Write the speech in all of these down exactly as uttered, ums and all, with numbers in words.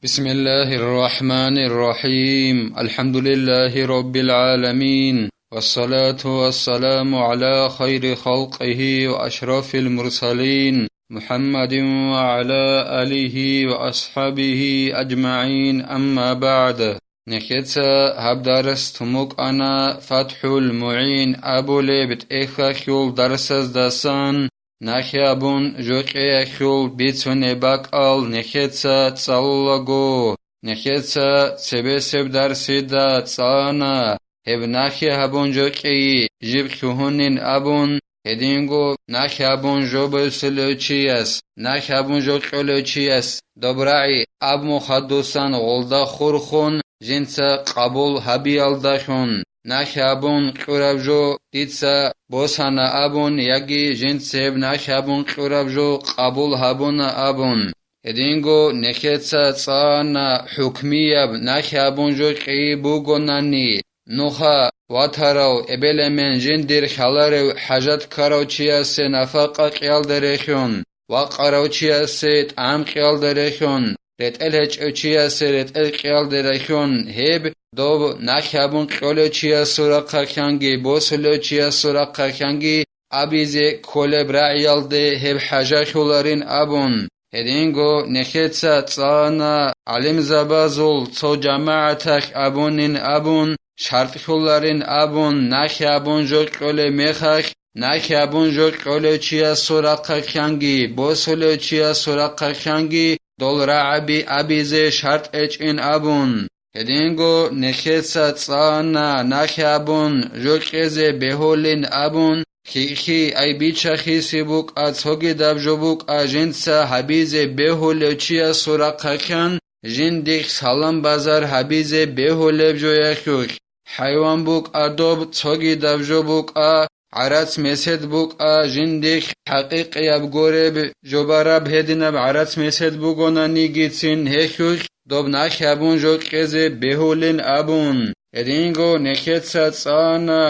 بسم الله الرحمن الرحيم. الحمد لله رب العالمين. والصلاة والسلام على خير خلقه وأشرف المرسلين محمد وعلى آله وأصحابه أجمعين. أما بعد. Нехеца гьаб дарс тун букӀана ФатхӀул МугӀин абулеб тӀехьалъул дарсаздасан, нахъе абун жокьеялъул бицунеб бакӀал нехеца цӀалулаго, нехеца цебесеб дарсида цӀана, гьеб нахъе гьабун жокьи жиб лъугьунин абун, гьединго нахъе гьабун жо босулев чияс, нахъе гьабун жо кьолев чияс доб рагӀи аб мухъадусан гъолда хурхун, жинца къабул гьабиялдалъун, нахъе гьабун кьураб жо дица босана абун, яги жинца гьеб нахъе гьабун кьураб жо къабул гьабуна абун. Гьединго нехеца цӀана хӀукмияб нахъе гьабун жо кьи бугонани, нуха ватарав эбел-эмен жиндир хьаларев хӀажат ккарав чиясе нафакъа кьиялда рехьун, вакъарав чиясе тӀагӀам кьиялда рехьун, ретӀел гьечӀев чиясе ретӀел кьиялда рехьун, гьеб доб нахъе гьабун кьолев чиясул рахъалъанги босулев чиясул рахъалъанги абизе кколеб рагӀиялде гьеб хӀажалъуларин абун, гьединго нехеца цӀана гӀалимзабазул цо жамагӀаталъ абунин абун, шартӀлъуларин абун, нахъе гьабун жо кьолеб мехалъ, нахъе гьабун жо кьолев чиясул рахъалъанги босулев чиясул рахъалъанги дол рагӀаби абизе шартӀ гьечӀин абун. Гьединго нехеца цӀана нахъе гьабун жо кьезе бегьулин абун, хихи ай бичахиси букӀа, цогидаб жо букӀа жинца гьабизе бегьулев чиясул рахъалъан жиндихъ салам-базар гьабизе бегьулеб жояхьухь, хӀайван букӀа доб, цогидаб жо букӀа, гӀарац-месед букӀа, жиндихъ хӀакъикъияб гореб, жо бараб гьединаб гӀарац-месед бугонанигицин гьелъулъ доб нахъе гьабун жо кьезе бегьулин абун, гьединго нехеца цӀана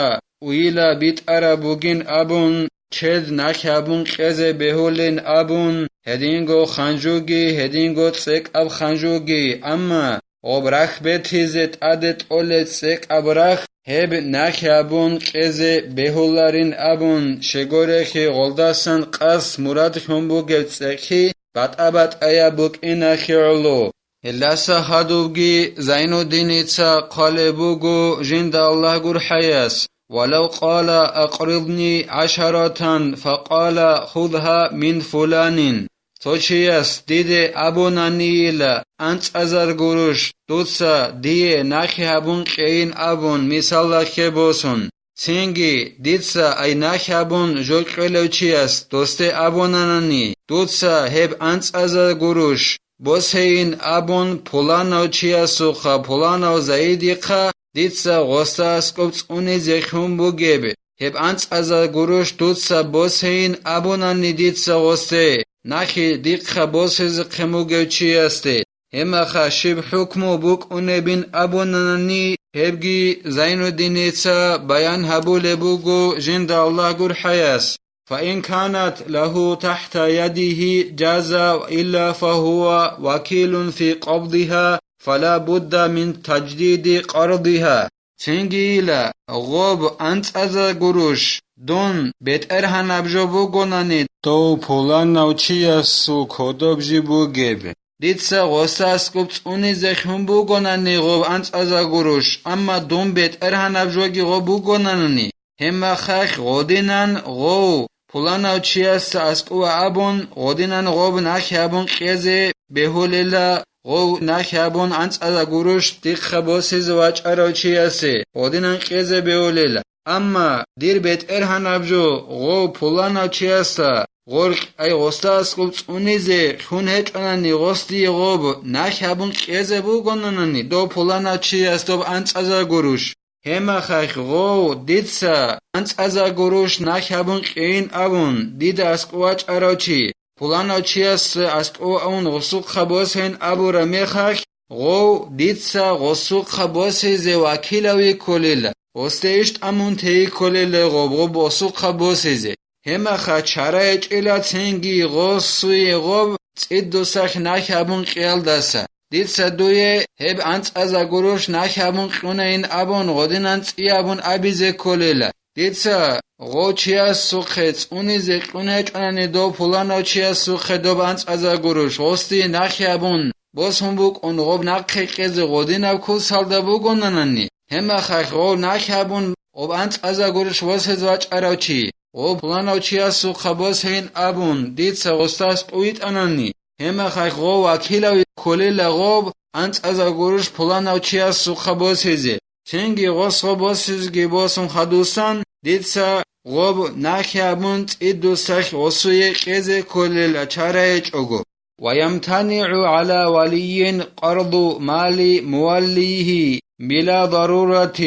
уйила битӀараб бугин абун, чед нахъе гьабун кьезе бегьулин абун, гьединго ханжуги, гьединго цӀекӀаб ханжуги, амма гъоб рахь бетизе тӀаде тӀолел цӀекӀаб рахь, гьеб нахъе гьабун кьезе бегьуларин абун, щегорехи гъолдасан къас мурадлъун бугеб цӀехи батӀа-батӀаяб букӀинахи гӀоло. Гьелдаса хадубги Зайнуддиница хъвалеб буго жинда Аллагь гурхӀаяс: «Валав къала акъридни гӀашаратан, факъала худгьа мин фуланин». Цо чияс диде абунанийила анцӀазар гуруш дуца дие нахъе гьабун кьейин абун мисалалъе босун. Цинги дица ай нахъе гьабун жо кьолев чияс досде абунанани, дуца гьеб анцӀазар гуруш босейин абун пуланав чиясухъа, пуланав Заидихъа дица гъоса аскӀоб цӀунизе хьун бугеб, гьеб анцӀазар гуруш дуца босейин абунани дица гъосде, нахъе дихъа босизехъин бугев чиясде. Гьебмаха щиб хӀукму букӀунебин абунанани, гьебги Зайнуддиница баян гьабулеб буго жинда Аллагь гурхӀаяс: «Фаин канат лагьу тахӀта ядигьи жаза, ва илла фагьува вакилун фи къабдигьа, фала будда мин таждиди къардигьа». Цингийила гъоб анцӀазар гуруш дун бетӀергьанаб жо бугонани, дов пуланав чиясул кодоб жиб бугеб. Дица гъоса аскӀоб цӀунизе хьун бугонани гъоб анцӀазар гуруш, амма дун бетӀергьанаб жоги гъоб бугонани, гьебмахалъ гъодинан гъов пуланав чиясда аскӀова абун, гъодинан гъоб нахъе гьабун кьезе бегьулела, гъов нахъе гьабун анцӀазар гуруш дихъа босизе вачӀарав чиясе гъодинан кьезе бегьулела. Амма дир бетӀергьанаб жо гъов пуланав чиясда гъоркь, ай гъосда аскӀоб цӀунизе хьун гьечӀонани, гъос дие гъоб нахъе гьабун кьезе бугонанани, дов пуланав чияс доб анцӀазар гуруш, гьебмахалъ гъов дица анцӀазар гуруш нахъе гьабун кьейин абун, дида аскӀов вачӀарав чи, пуланав чияс аскӀов ун гъосухъа босейин абураб мехалъ, гъов дица гъосухъа босизе вакилав вихьулила. Гъосде иш тӀамун тей кколел гъоб, гъоб гъосухъа босизе. Гьебмаха чара гьечӀила цинги гъосуе гъоб цӀидусалъ нахъе гьабун кьеялдаса. дица дуе гьеб анцӀаза гуруш нахь абун кьунайин абун гъодинан цӀиябун абизе кколела. Дица гъов чиясухъе цӀунизе кьун гьечӀонани дов пуланав чиясухъе доб анцӀаза гуруш гъосде нахь абун босун букӀун гъоб нахъе кьезе гъодинаб кусалда бугонанани, гьемахалъ гъов нахь абун гъоб анцӀаза гуруш восез вачӀарав чи, гъов пуланав чиясухъа босейин абун дица гъостас къуйтӀанани, гьемахалъ гъов вакилав кколела гъоб анцӀаза гуруш пуланав чиясухъа босизе. Цинги гъос гъоб босизеги босун хадусан, дица гъоб нахь абун цӀидусалъ гъосуе кьезе кколела чара гьечӀого. ويمتنع على ولي قرض مال موليه بلا ضرورة.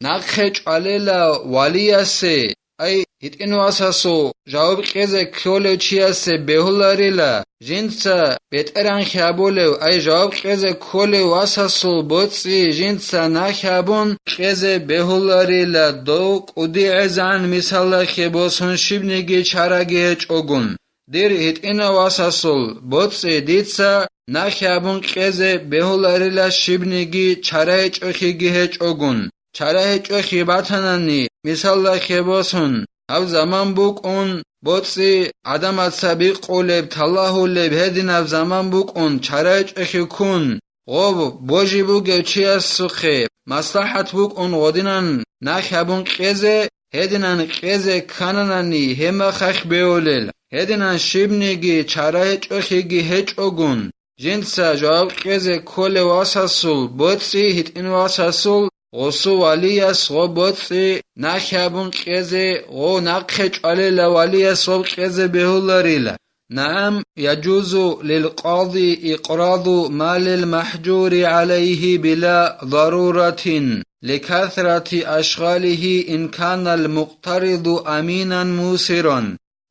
Нахъе чӀвалела валиясе, ай, гьитӀинвасасул жаваб кьезе кколев чиясе бегьуларила, жинца бетӀеран хьабулев, ай, жаваб кьезе кколев васасул боцӀи жинца нахь абун кьезе бегьуларила, дов кӀудигӀезегӀан мисаллахъе босун щибниги чараги гьечӀогун. Дир гьитӀинав васасул боцӀи дица нахь абун кьезе бегьуларила щибниги чара гьечӀохиги гьечӀогун. Чара гьечӀохи батанани, мисаллахъе босун, гьаб заман букӀун, боцӀи гӀадамаца бикъулеб, талагьулеб гьединаб заман букӀун, чара гьечӀохи ккун, гъоб божи бугев чиясухъе маслахӀат букӀун гъодинан нахь абун кьезе, гьединан кьезе ккананани гьемахалъ беулел, гьединан щибниги чара гьечӀохиги гьечӀогун, жинца жаваб кьезе кколев васасул боцӀи гьитӀинвасасул гъосул валияс гъоб боцӀи нахь абун кьезе, гъов нахъе чӀвалела валияс гъоб кьезе бегьуларила. نعم، يجوز للقاضي إقراض مال المحجور عليه بلا ضرورة لكثرة أشغاله إن كان المقترض أمينا موسرا.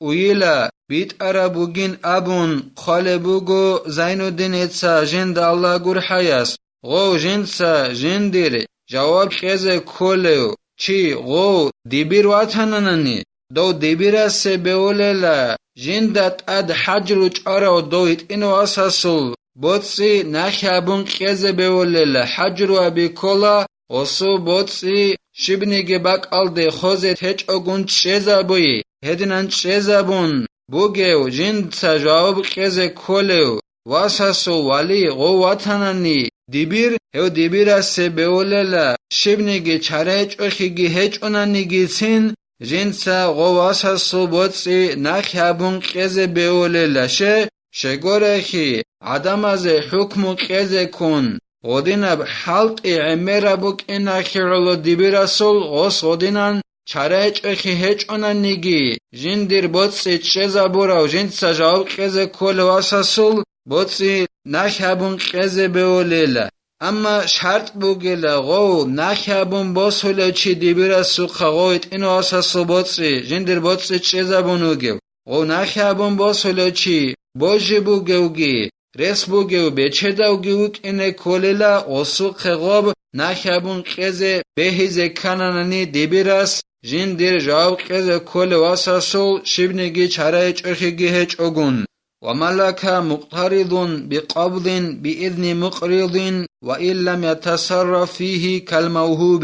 Уйила битӀараб бугин абун хъвалеб буго Зайнуддиница жинда Аллагь гурхӀаяс, гъов жинца жиндир жаваб кьезе кколев чи гъов дибир ватананани, дов дибирасе беулела, жинда тӀад хӀажру чӀварав дов гьитӀинав васасул боцӀи нахь абун кьезе беулела, хӀажру аби ккола, гъосул боцӀи щибниги бакӀалде хозе течӀогун чӀезабуй, гьединан чӀезабун бугев жинца жаваб кьезе кколев васасул вали гъов ватанани дибир, гьев дибирасе беулела, щибниги чара гьечӀохиги гьечӀонанигицин, жинца гъов васасул боцӀи нахь абун кьезе беулела, ще, щегорехи, гӀадамазе хӀукму кьезе ккун, гъодинаб хӀалтӀи гӀемераб букӀинахи гӀоло дибирасул гъос гъодинан чара гьечӀохи гьечӀонаниги, жиндир боцӀи чӀезабурав жинца жаваб кьезе кколев васасул боцӀи нахь абун кьезе беулела. Амма шартӀ бугела гъов нахь абун босулев чи дибирасухъа гъов гьитӀинав васасул боцӀи, жиндир боцӀи чӀезабун вугев. Гъов нахь абун босулев чи божи бугевги, рес бугев бечедавги вукӀине кколела, гъосухъе гъоб нахь абун кьезе бегьизе ккананани дибирас, жиндир жаваб кьезе кколев васасул щибниги чара гьечӀохиги гьечӀогун. وملك مقترض بقبض بإذن مقرض وإن لم يتصرف فيه كالموهوب.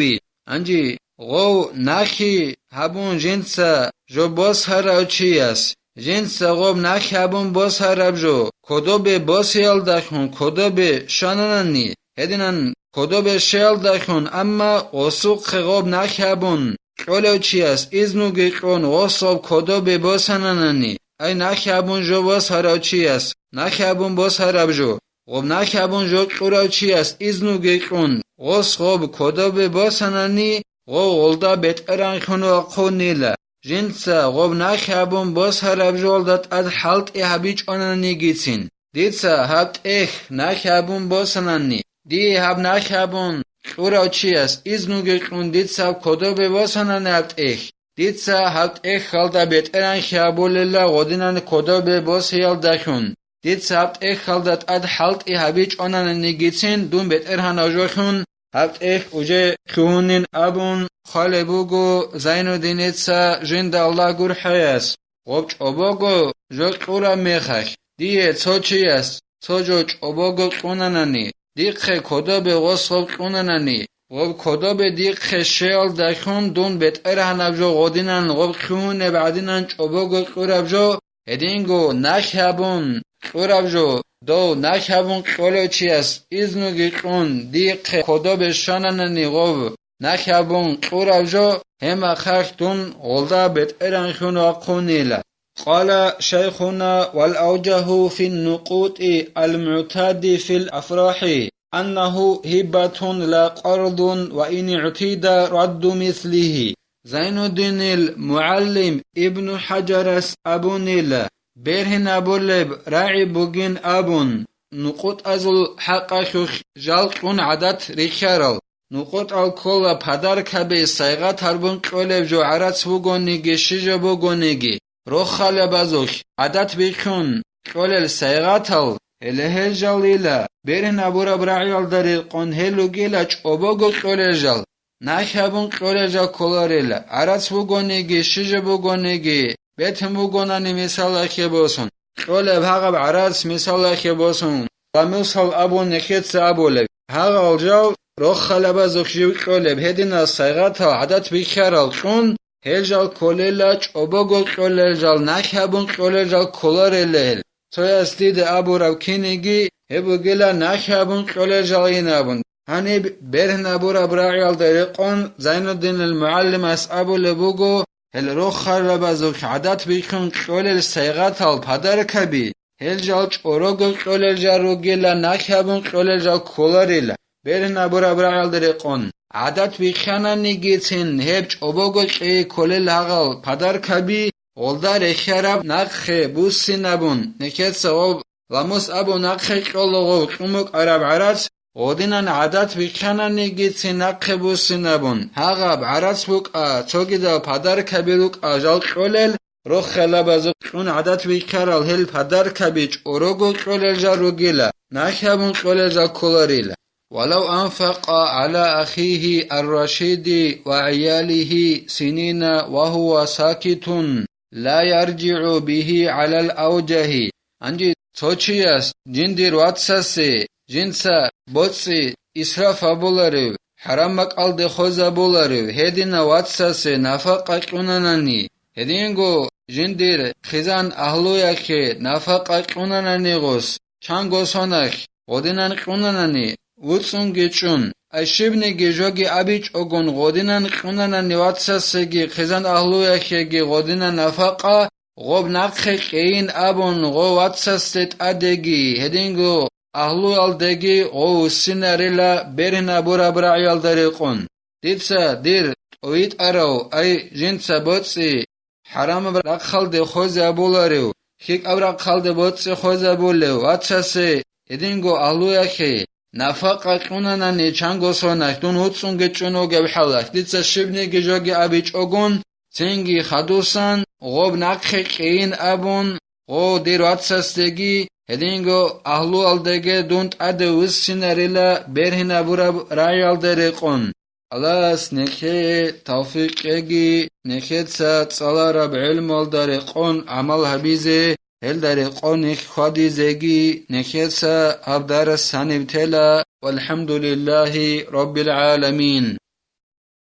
Гьанже гъов нахьи гьабун жинца жо босарав чияс, жинца гъоб нахь гьабун босараб жо, кодобе босиялдалъун кодобе щвананани, гьединан кодобе щвеялдалъун, амма гъосухъе гъоб нахь гьабун кьолев чияс изнуги кьун гъос гъоб кодобе босананани, ай нахь гьабун жо босарав чияс нахь гьабун босараб жо, гъоб нахь гьабун жо кьурав чияс изнуги кьун гъос гъоб кодобе босанани, гъов гъолда бетӀеран хьун вахъунила, жинца гъоб нахь гьабун босараб жолда тӀад хӀалтӀи гьабичӀонанигицин. Дица гьаб тӀехь нахь гьабун босанани, дие гьаб нахь гьабун кьурав чияс изнуги кьун дица кодобе босанани гьаб тӀехь, дица гьаб тӀехьалда бетӀеран хьабулела гъодинан кодобе босиялдалъун. Дица гьаб тӀехьалда тӀад хӀалтӀи гьабичӀонанигицин дун бетӀергьанав жолъун гьаб тӀехь уже лъугьунин абун хъвалеб буго Зайнуддиница жинда Аллагь гурхӀаяс. Гъоб чӀобого жо кьураб мехалъ, дие цо чияс цо жо чӀобого кьунанани, дихъе кодобе гъос гъоб кьунанани, гъоб кодобе дихъе щеялдалъун дун бетӀергьанаб жо гъодинан гъоб кьунеб гӀадинан чӀобого кьураб жо, гьединго нахь гьабун кьураб жо, дов нахь гьабун кьолев чияс изнуги кьун дихъе кодобе щвананани гъоб нахь гьабун кьураб жо, гьеб мехалъ дун гъолда бетӀергьанлъун вахъунила. قال شيخنا: والأوجه في النقوط المعتاد في الأفراح أنه هبة لا قرض، وإن اعتيد رد مثله. Зайнуддинил мугӀалим Ибну ХӀажарас абунила, бергьинабулеб рагӀи бугин абун, нукъутӀазул хӀакъалъулъ жал кьун гӀадат рихьарал, нукъутӀал ккола подаркаби сайгъат гьарбун кьолеб жо гӀарац бугониги щиб жо бугониги, рохалабазулъ гӀадат бихьун кьолел сайгъатал, гьеле гьел жалила, бергьинабураб рагӀиялда рекъон гьел ругила чӀобого кьолел жал, нахь гьабун кьолел жал кколарила, гӀарац бугониги, щиб жо бугониги, бетун бугонани мисалалъе босун, кьолеб гьагъаб гӀарац мисалалъе босун, ва мисал абун нехеца абулеб, гьагъал жал рохалабазухъ жив кьолеб гьединал сайгъатал гӀадат бихьарал кьун, гьел жал кколела чӀобого кьолел жал, нахь гьабун кьолел жал кколарела гьел. Цояс дида абураб киниги гьеб бугила нахь гьабун кьолел жалгьин абун. Гьаниб бергьинабураб рагӀиялда рекъон Зайнуддинил мугӀалимас абулеб буго, гьел рохалабазухъ гӀадат бихьун кьолел сайгъатал подаркаби, гьел жал чӀорого кьолел жал ругила, нахь гьабун кьолел жал кколарила, бергьинабураб рагӀиялда рекъон. ГӀадат бихьананигицин гьеб чӀобого кьей кколел гьагъал подаркаби, гъолда рехьараб нахъе буссинабун, нехеца гъоб ламус абун нахъе кьолагъов кьун букӀараб гӀарац, гъодинан гӀадат бихьананигицин нахъе буссинабун, гьагъаб гӀарац букӀа, цогидал подаркаби рукӀа жал кьолел, рохалабазухъ кьун гӀадат бихьарал гьел подаркаби чӀорого кьолел жал ругила, нахь гьабун кьолел жал кколарила. ولو أنفق على أخيه الرشيد وعياله سنين وهو ساكت لا يرجع به على الأوجه. Гьанже цо чияс жиндир вацасе жинца боцӀи исраф гьабуларев, хӀарам бакӀалде хвезабуларев гьединав вацасе нафакъа кьунанани, гьединго жиндир хъизан агьлуялъе нафакъа кьунанани гъос, чанго соналъ гъодинан кьунанани, вуцӀцӀунги чӀун, ай щибниги жоги абичӀогун гъодинан кьунанани вацасеги хъизан агьлуялъеги гъодинан нафакъа, гъоб нахъе кьейин абун гъо вацасде тӀадеги, гьединго агьлуялдеги гъо вуссинарила бергьинабураб рагӀиялда рекъон. Дица дир тӀовитӀарав, ай жинца боцӀи хӀарамаб рахъалде хвезабуларев, лъикӀаб рахъалде боцӀи хвезабулев вацасе, гьединго агьлуялъе, нафакъа кьунанани чанго соналъ дун вуцӀцӀунги чӀун вугеб хӀалалъ, дица щибниги жоги абичӀогун, цинги хадусан гъоб нахъе кьейин абун, гъо дир вацасдеги, гьединго агьлуялдеги дун тӀаде вуссинарила бергьинабураб рагӀиялда рекъон. Аллагьас нехее тавфикъ кьеги, нехеца цӀалараб гӀелмалда рекъон гӀамал гьабизе, гьелда рекъон нехь хьвадизеги, нехеца гьаб дарас гьаниб тела. ВалхӀамдулиллагьи раббил гӀаламин.